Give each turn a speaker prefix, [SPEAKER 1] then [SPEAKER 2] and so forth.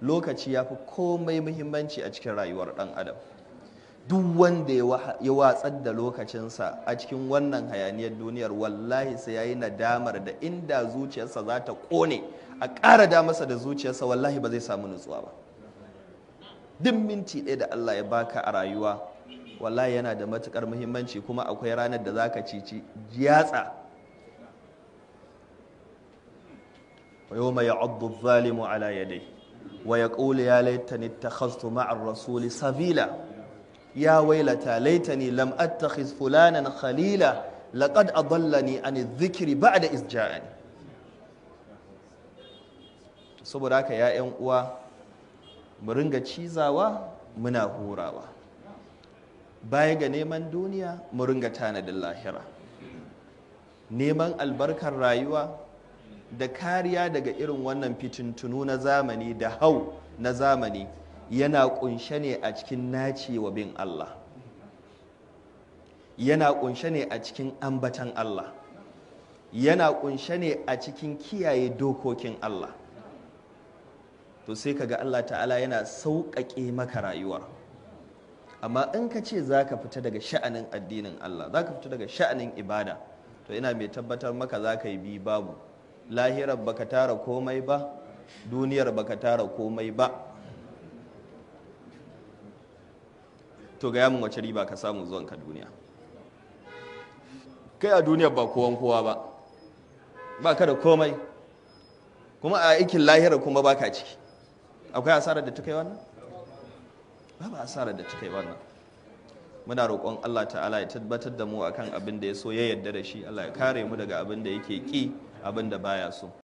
[SPEAKER 1] Lokaci ya fi komai muhimmanci a cikin rayuwar ɗan adam. Duk wanda ya watsar da lokacinsa a cikin wannan hayaniyar duniyar, wallahi sai ya yi nadamar da inda zuciyarsa za ta ƙone a ƙara da masa da zuciyarsa, wallahi ba zai samu nutsuwa ba. Duk minti ɗaya da Allah ya baka a rayuwa, wallahi yana da matuƙar muhimmanci, kuma akwai ranar da zaka cici yatsa. Wa yawma ya'addu adh-dhalimu ala yadayhi wa yaqulu ya laitani ittakhadhtu ma'a ar-rasuli sabila ya waylata laitani lam attakhiz fulanan khalila laqad adallani an adh-dhikri ba'da iz ja'ani. Saboda haka ya ƴan uwa, mu ringa cizawa muna hurawa. Baya ga neman duniya, mu ringa tanadin lahira. Neman albarkar rayuwa da kariya daga irin wannan fitintunu na zamani da hau na zamani yana kunshe ne a cikin nacewa bin Allah, yana kunshe ne a cikin ambatan Allah, yana kunshe ne a cikin kiyaye dokokin Allah. To sai kaga Allah ta'ala yana sauƙaƙe maka rayuwar. Amma in ka ce za ka fita daga sha'anin addinin Allah, za ka fita daga sha'anin ibada, to ina mai tabbatar maka za ka yi bi babu. Lahirar baka tara komai ba, duniyar baka tara komai ba. To ga yamin wace riba ka samu zuwan ka duniya? Kai a duniyar ba kowan kowa ba, ba ka da komai, kuma a aikin lahirar kuma ba ka ciki. Akwai asarar da ta kai wannan? Babu asarar da ta kai wannan. Muna roƙon Allah ta'ala ya tabbatar da mu akan abin da ya so ya yarda da shi. Allah ya kare mu daga abin da yake ki, abin da baya so.